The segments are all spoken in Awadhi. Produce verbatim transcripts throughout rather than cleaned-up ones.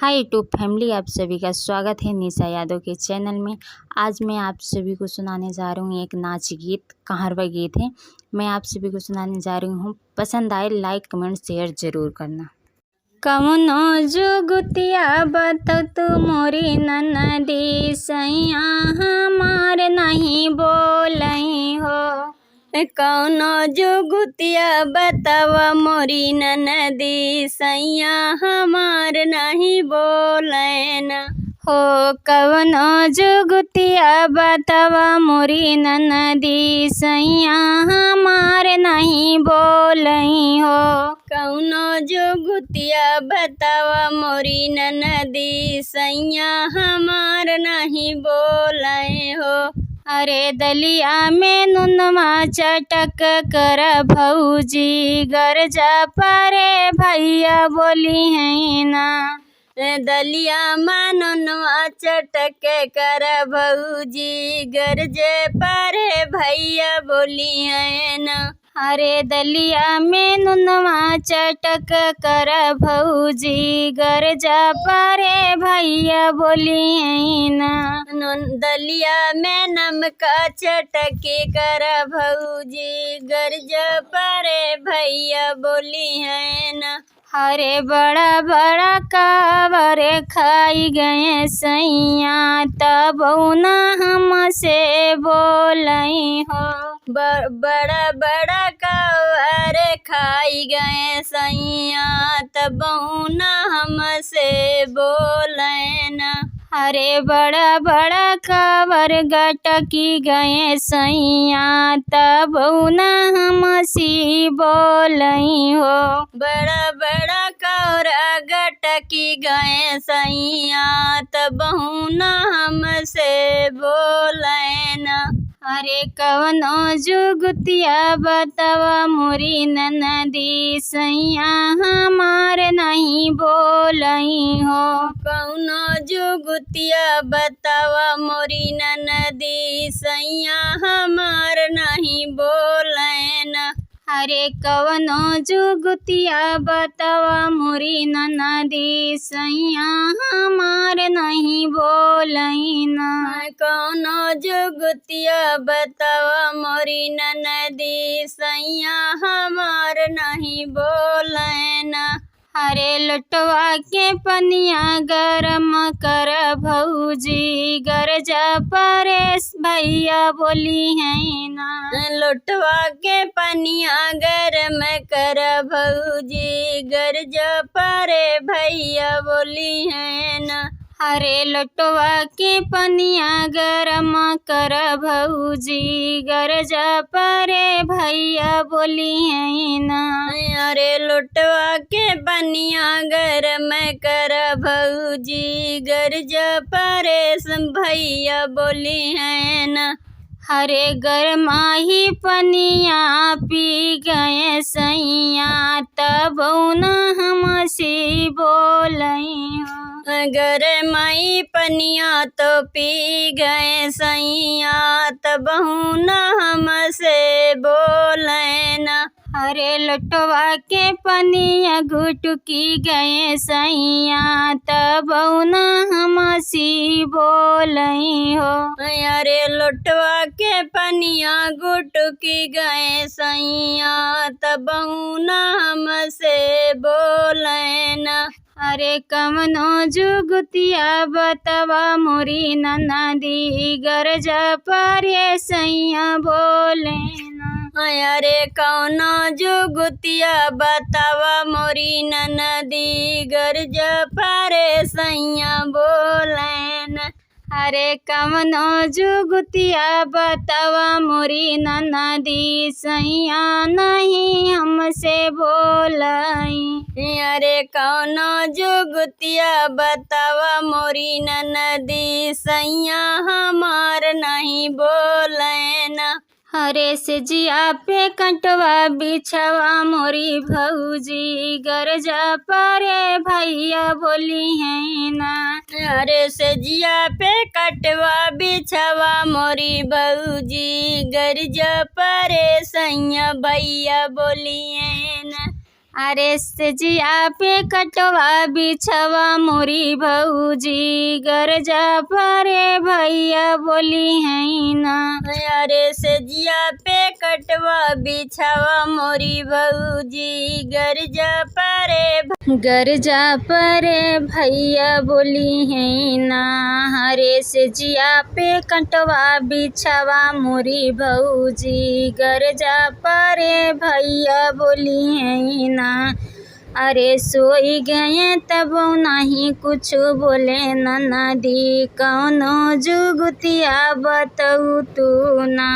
हाय YouTube फैमिली, आप सभी का स्वागत है निशा यादव के चैनल में। आज मैं आप सभी को सुनाने जा रही हूँ एक नाच गीत, कहरवा गीत है। मैं आप सभी को सुनाने जा रही हूँ, पसंद आए लाइक कमेंट शेयर जरूर करना। कवनो जुगुतिया बतव तू मोरी ननदी, सैया हमार नहीं बोलई हो। कौनो जुगुतिया बतावा मोरी ननदी, सैया हमार नहीं बोलैना। हो कौनो जुगुतिया बतावा मोरी ननदी, सैया हमार नहीं बोलई हो। कौनो जुगुतिया बतावा मोरी ननदी, सैया हमार नहीं बोलै हो। अरे दलिया में नुनवा चटक कर भौजी, गरजा परे भैया बोलिहैना। दलिया में नुनवा चटक कर भौजी, गरजे परे भैया बोलिहैना। अरे दलिया में नुनवा चटक कर भौजी, गरजा परे भैया बोलिहैना। नुन-, दलिया में नमका चटक कर भौजी, गरजा परे भैया बोलिहैना। अरे बड़ा बड़ा कावर खाई गए सैया, तबौ ना हमसे बोलई हो। ब-, बड़ा बड़ा कावर खाई गए सैया, तबौ ना हमसे बोलैना। अरे बड़ा बड़ा कावर गटकी गए सैया, तबौ ना हमसी बोलई हो। बड़ा बड़ा कावर गटकी गए सैया, तबौ ना हमसे बोलैना। अरे कवनो जुगुतिया बतावा मोरी ननदी, सैया हमार नहीं बोलई हो। कौनो जुगुतिया बतावा मोरी ननदी, सैया हमार नहीं बोलैना। अरे कवनो जुगुतिया बतावा मोरी ननदी, सैया हमार नहीं बोलैना। कौनो जुगुतिया बतावा मोरी ननदी, सैया हमार नहीं बोलैना। अरे लोटवा के पनिया गरम कर भौजी, गरजा परेस भैया बोलिहैना। लोटवा के पनिया गरम कर भौजी, गरजा परे भैया बोलिहैना। अरे लोटवा के पनिया गरम कर भौजी, गरजा परे भैया बोलिहैना। अरे लोटवा के पनिया गरम कर भौजी, गरजा परेस भैया बोलिहैना। अरे गरमाही पनिया पी गए सैया, तबौ ना हमसी बोलई हो। गरमाही पनिया तो पी गए सैया, तबौ ना हमसे बोलैना। अरे लोटवा के पनिया गुटकी गए सैया, तबौ ना हमसी बोलई हो। अरे लोटवा के पनिया गुटकी गए सैया, तबौ ना हमसे बोलैना। अरे कवनो जुगुतिया बतावा मोरी ननदी, गरजा परे सैया बोलैना। अरे कौनो जुगुतिया बतावा मोरी ननदी, गरजा परे सैया बोलैना। अरे कवनो जुगुतिया बतावा मोरी ननदी, सैया नहीं हमसे बोलई। अरे कौनो जुगुतिया बतावा मोरी ननदी, सैया हमार नहीं बोलैना। अरे सेजिया पे कटवा बिछवा मोरी भौजी, गरजा परे भैया बोलिहैना। अरे सेजिया पे कटवा बिछवा मोरी भौजी, गरजा परे सैया भैया बोलिहैना। अरे से जिया पे कटवा बिछवा मोरी भौजी, गरजा परे भैया बोली है ना। अरे से जिया पे कटवा बिछवा मोरी भौजी, गरजा परे भ-, गरजा परे भैया बोली है ना। अरे से जिया पे कटवा बिछवा मोरी भौजी, गरजा परे भैया बोली है ना। अरे सोई गए तब नहीं कुछ बोले ननदी, कौनो जुगुतिया बतऊ तू ना।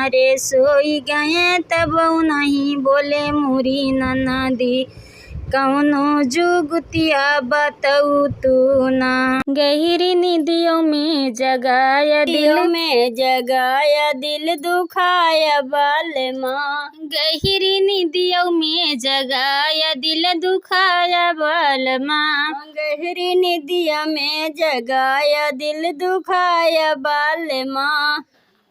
अरे सोई गए तब नहीं बोले मोरी ननदी, कौनो जुगुतिया बतऊ तू ना। गहिरी निदियों में जगाया दिल, निदियों में जगाया दिल दुखाया बालमा। गहिरी निदियों में जगाया दिल दुखाया बालमा। गहिरी निदिया में जगाया दिल दुखाया बालमा।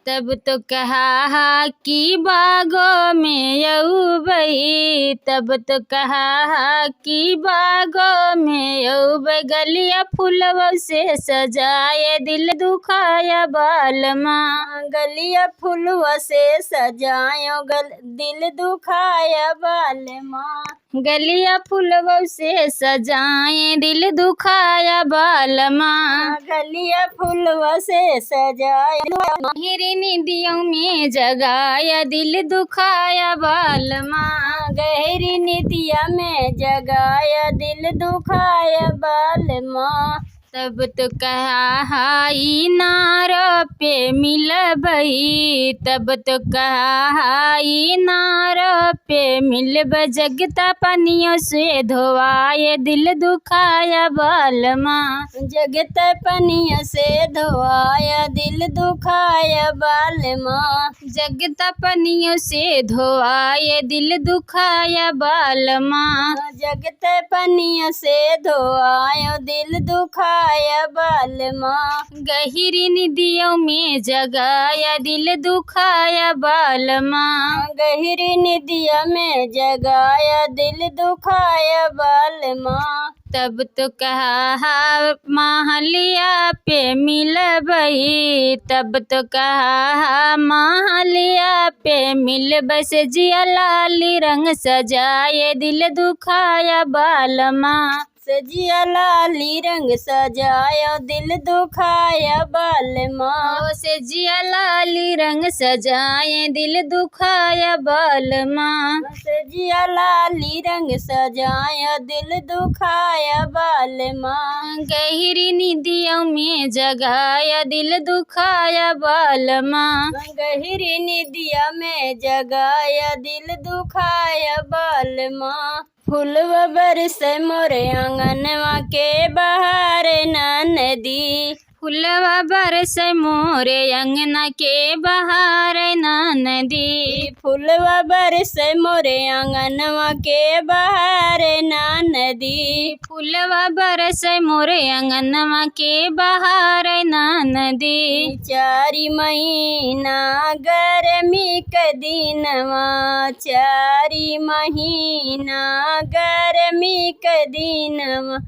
तब तो कहा हा कि बागों में अउबई, तब तो कहा हा कि बागों में अउबई, गलिया फुलवा से सजाए दिल दुखाया बालमा। गलिया फुलवा से सजायो गल-, दिल दुखाया बालमा। गलिया फुलवा से सजाए दिल दुखाया बालमा। गलिया फुलवा से सजाए। गहिरी निदियों में जगाया दिल दुखाया बालमा। गहिरी निदिया में जगाया दिल दुखाया बालमा। तब तो कहा हा इनार पे मिलबई, तब तो कहा हा इनार पे मिलब, जगता पनियों से धोआए दिल दुखाया बालमा। जगता पनियों से धोआया दिल दुखाया बालमा। जगता पनियों से धोआए दिल दुखाया बालमा। जगता पनियों से धोआयो दिल दुखाया बालमा। गहिरी निदियों में जगाया दिल दुखाया बालमा। गहिरी निदिया में जगाया दिल दुखाया बालमा। तब तो कहा हा महलिया पे मिलबई, तब तो कहा हा महलिया पे मिलबई, से जिया लाली रंग सजाए दिल दुखाया बालमा। से जिया लाली रंग सजायो दिल दुखाया बालमा। ओ से जिया लाली रंग सजाए दिल दुखाया बालमा। से जिया लाली रंग सजाया दिल दुखाया बालमा। गहिरी निदियों में जगाया दिल दुखाया बालमा। गहिरी निदिया में जगाया दिल दुखाया बालमा। फुलवा बरसे मोरे आंगनवा के बहार ननदी। फुलवा बरसे मोरे अंगना के बहार ननदी। फुलवा बरसे मोरे आंगनवा के बहार ननदी। फुलवा बरसे मोरे अंगनवा के बहार ननदी। चारि महीना गर्मी के दिनवा, चारि महीना गर्मी के दिनवा,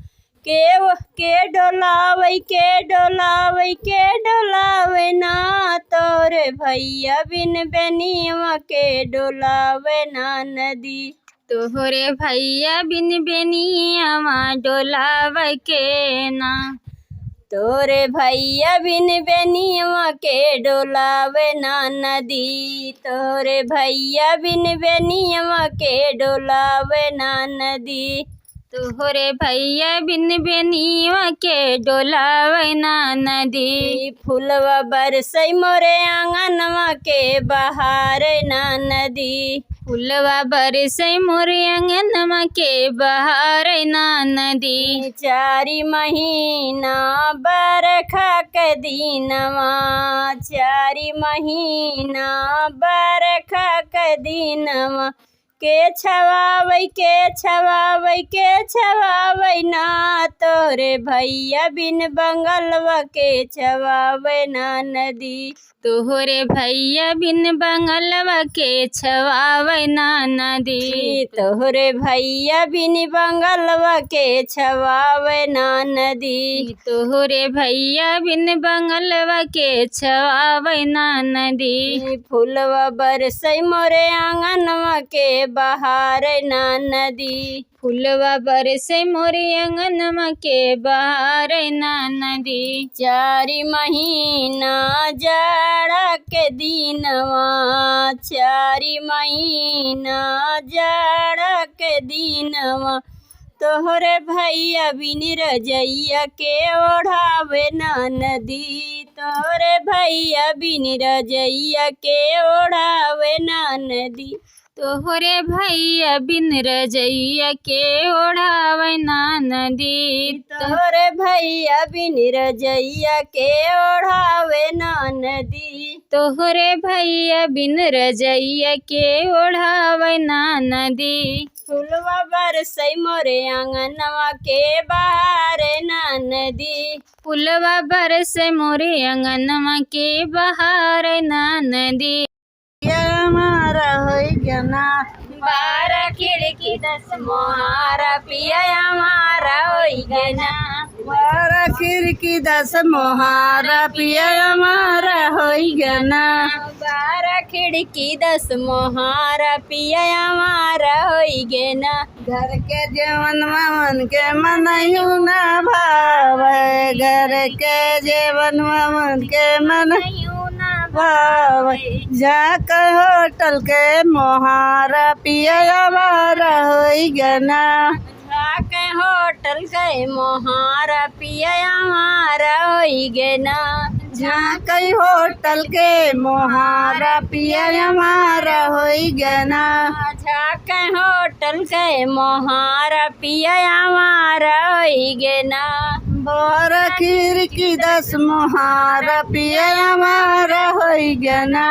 के, के डोलावै, के डोलावै, के डोलावै ना, तोरे भैया बिन बेनियवा के डोलावै ना नदी। तोहरे भैया बिन बेनियवा डोलावै के ना। तोरे भैया बिन बेनियवा के डोलावै ना नदी। तोरे भैया बिन बेनियवा के डोलावै ना नदी। तोहरे भैया बिन बेनियवा के डोलावै ना नदी। फुलवा बरसै मोरे आंगनवा के बहार ना नदी। फुलवा बरसै मोरे आंगनवा के बहार ना नदी। चारि महीना बरखा के दिनवा, चारि महीना बरखा के दिनवा, के छवावै, के छवावै, के छवावै ना, तोहरे भैया बिन बंगलवा के छवावै ना नदी। तोहरे भैया बिन बंगलवा के छवावै ना नदी। तोहरे भैया बिन बंगलवा के छवावै ना नदी। तोहरे भैया बिन बंगलवा के छवावै ना नदी। फुलवा बरसै मोरे आंगनवा के बहारै ना नदी। फुलवा बरसै मोरे आंगनवा के बहारै ना नदी। चारि महीना जाड़ा के दिनवा, चारि महीना जाड़ा के दिनवा, तोहरे भैया बिन रजैया के ओढ़ावै ना नदी, तोहरे भैया बिन रजैया के ओढ़ावै ना नदी। तोहरे भैया बिन रजैया के ओढ़ावै ना नदी। तोहरे भैया बिन रजैया के ओढ़ावै ना नदी। तोहरे भैया बिन रजैया के ओढ़ावै ना नदी। फुलवा बरसै मोरे आंगनवा के बहारै ना नदी। फुलवा बरसै मोरे आंगनवा के बहारै ना नदी। पिया हमारा होई गना। बारह खिड़की दस मोहारा पिया हमारा होई गना। बारह खिड़की दस मोहारा पिया हमारा होई गना। बारह खिड़की दस मोहारा पिया हमारा होई गना। घर के जेवनवा उनके मनयू ना भावै, घर के जेवनवा उनके मनयू ना भावै। जाके होटल के मोहारा पिया हमारा होई गना। जाके होटल के मोहारा पिया हमारा होई गना। जाके होटल के मोहारा पिया हमारा होई गना। जाके होटल के मोहारा पिया हमारा होई गना। बारह खिड़की दस मोहारा पिया हमारा होई गना।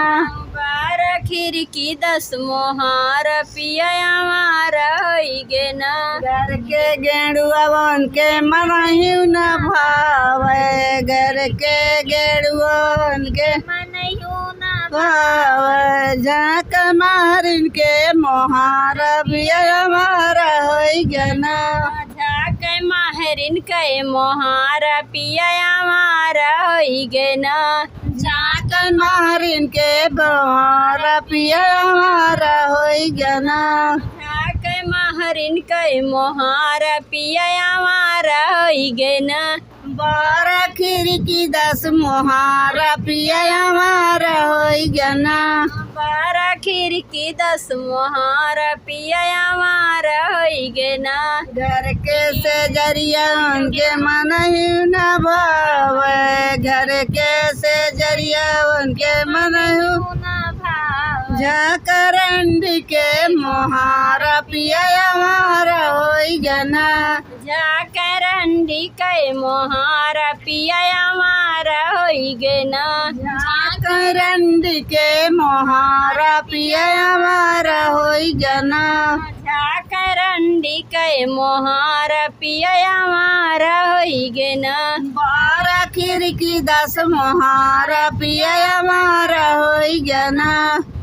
बारह खिड़की दस मोहारा पिया हमारा होई गना। घर के गेड़ुआ उनके मनयू ना भावै, घर के गेड़ुआ उनके मनयू ना भावै। जाके महरिन के मोहारा पिया हमारा होई गना। जाके महरिन के मोहारा पिया हमारा होई गना। जाके महरिन के मोहारा पिया हमारा होई गना। जाके महरिन के मोहारा पिया हमारा होई गना। बारह खिड़की दस मोहारा पिया हमारा होई गना। बारह खिड़की दस मोहारा पिया हमारा होई गना। घर के सेजरिया उनके मनयू ना भावै, घर के सेजरिया उनके मनयू ना भावै। जाके रंडी के मोहारा पिया हमारा होई गना। जाके रंडी के मोहारा पिया हमारा होई गना। जाके रंडी के मोहारा पिया हमारा होई गना। जाके रंडी के मोहारा पिया हमारा होई गना। बारह खिड़की दस मोहारा पिया हमारा होई गना।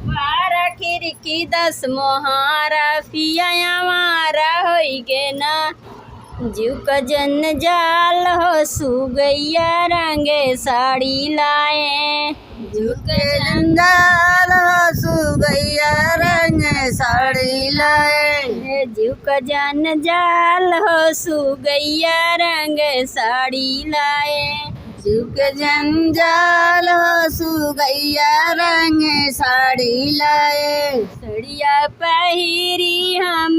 बारह खिड़की दस मोहारा पिया हमारा होई गना। जीव का जंजाल हो सुगैया रंगे साड़ी लाए। जीव का जंजाल हो सुगैया रंगे साड़ी लाए। जीव का जंजाल हो सुगैया रंगे साड़ी लाए। जीव का जंजाल हो सुगैया रंगे साड़ी लाए। सड़िया पहिरी हम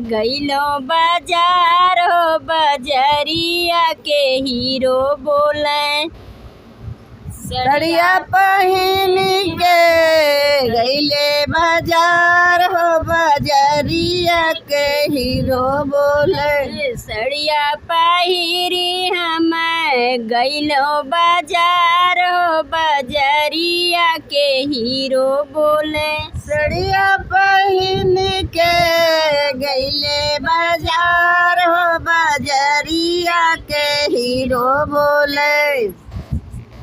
गइलो बाजार हो, बजरिया के हीरो बोले। सड़िया पहिनी के गइले बाजार हो, बजरिया के हीरो बोले। सड़िया पहिरी हम गइलो बाजार हो, बजरिया के हीरो बोले। सड़िया पहिन के गइले बाजार हो, बजरिया के हीरो बोले।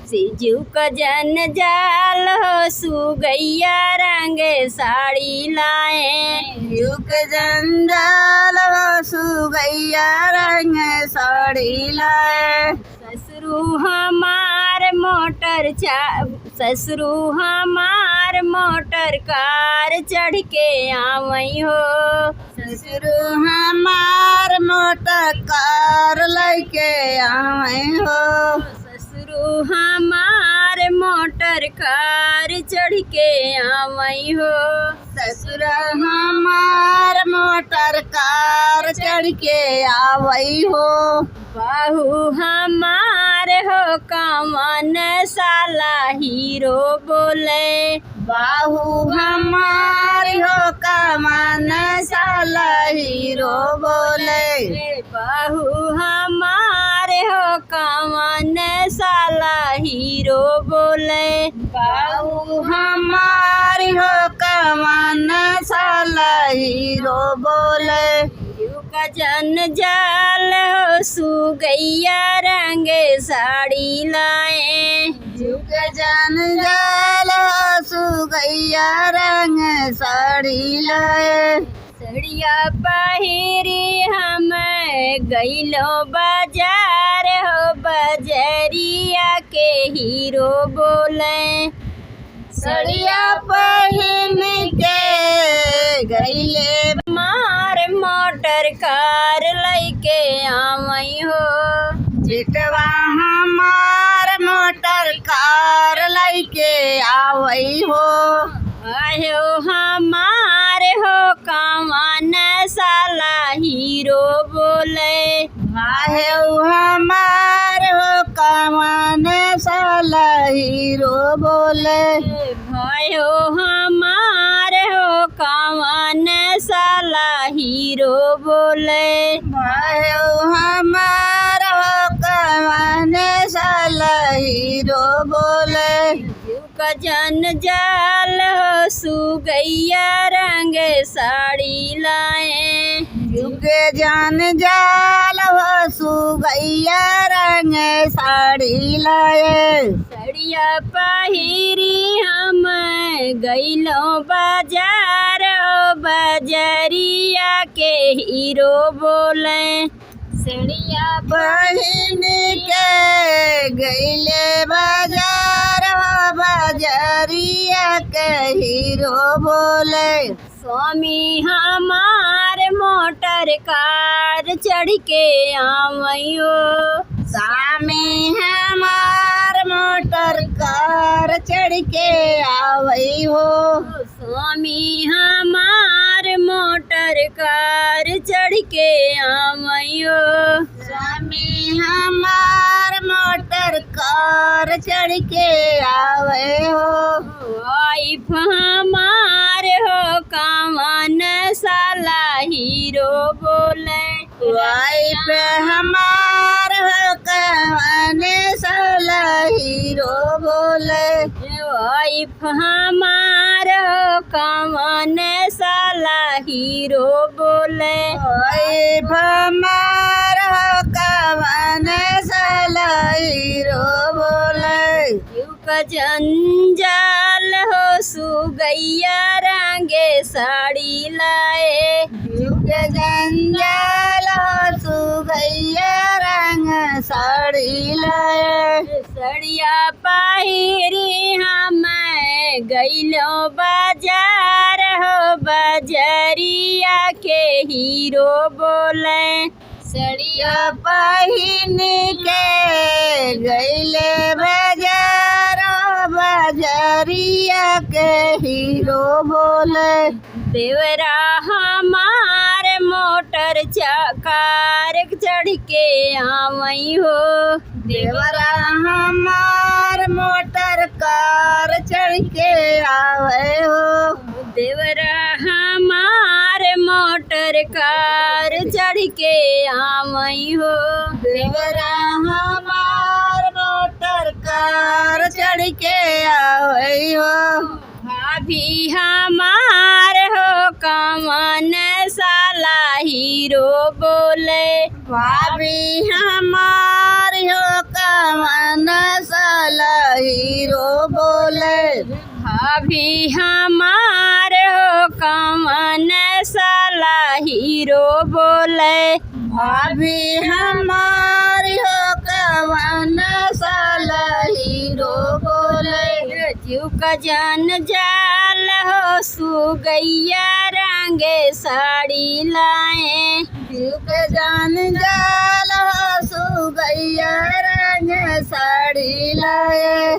सिजुक जंजाल हो सुगैया रंग साड़ी लाए। सिजुक जंजाल हो सुगैया रंग साड़ी लाए। ससुरू हमार मोटर चा-, ससुरू हमार मोटर कार चढ़ के आवई हो। ससुरू हमार मोटर कार लइके आवई हो। ससुरू हमार मोटर कार चढ़ के आवई हो। ससुर हमार मोटर कार चढ़ के आवई हो। बहू हमार हो कवन साला हीरो बोले। बहू हमार हो कवन साला हीरो बोले। बहू हमार हो कवन साला हीरो बोले। बहू हमार हो कवन साला हीरो बोले। सिजुक जंजाल हो सुगैया रंग साड़ी लाए। सिजुक जंजाल हो सुगैया रंग साड़ी लाए। सड़िया पहिरी हम गइलो बाजार हो, बजरिया के हीरो बोले। सड़िया पहिन के गइले। हमार मोटर कार लइके आवई हो। बेटवा हमार मोटर कार लइके आवई हो। आयो हमार हो कवन साला हीरो बोले। आयो हमार हो कवन साला हीरो बोले। भयो हमार हो कवन साला हीरो बोले। भयो हमार हो कवन साला हीरो बोले। सिजुक जंजाल हो सुगैया रंग साड़ी लाए। सिजुक जंजाल हो सुगैया रंग साड़ी लाए। सड़िया पहिरी हम गइलो बाजार हो, बजरिया के हीरो बोले। सड़िया पहिन के गइले बाजार हो, बजरिया के हीरो बोले। स्वामी हमार मोटर कार चढ़ के आवई हो। स्वामी हमार मोटर कार चढ़ के आवई हो। स्वामी हमार मोटर कार चढ़ के आवई हो। स्वामी हमार मोटर कार चढ़ के आवई हो। वाइफ हमार हो कवन साला हीरो बोले। वाइफ हमार हो कवन साला हीरो बोले। वाइफ हमार हो कवन साला हीरो बोले। वाइफ हमार हो कवन साला हीरो बोले। सिजुक जंजाल हो सुगैया रंग साड़ी लाए। सिजुक जंजाल हो सुगैया रंग साड़ी लाए। सड़िया पहिरी हम गइलो बाजार हो, बजरिया के हीरो बोले। सड़िया पहिन के गइले बाजार हो, बजरिया के हीरो बोले। देवरा हमार मोटर चा-, कार चढ़ के आवई हो। देवरा हमार मोटर कार चढ़ के आवई हो। देवरा हमार मोटर कार चढ़ के आवई हो। देवरा हमार मोटर कार चढ़ के आवई हो। भाभी हमार हो कवन साला हीरो बोले। भाभी हमार हो कवन साला हीरो बोले। भाभी हमार हो कवन साला हीरो बोले। भाभी हमार हो कवन साला हीरो बोले। जीव का जंजाल हो सुगैया रंगे साड़ी लाए। जीव का जंजाल हो सुगैया रंगे साड़ी लाए।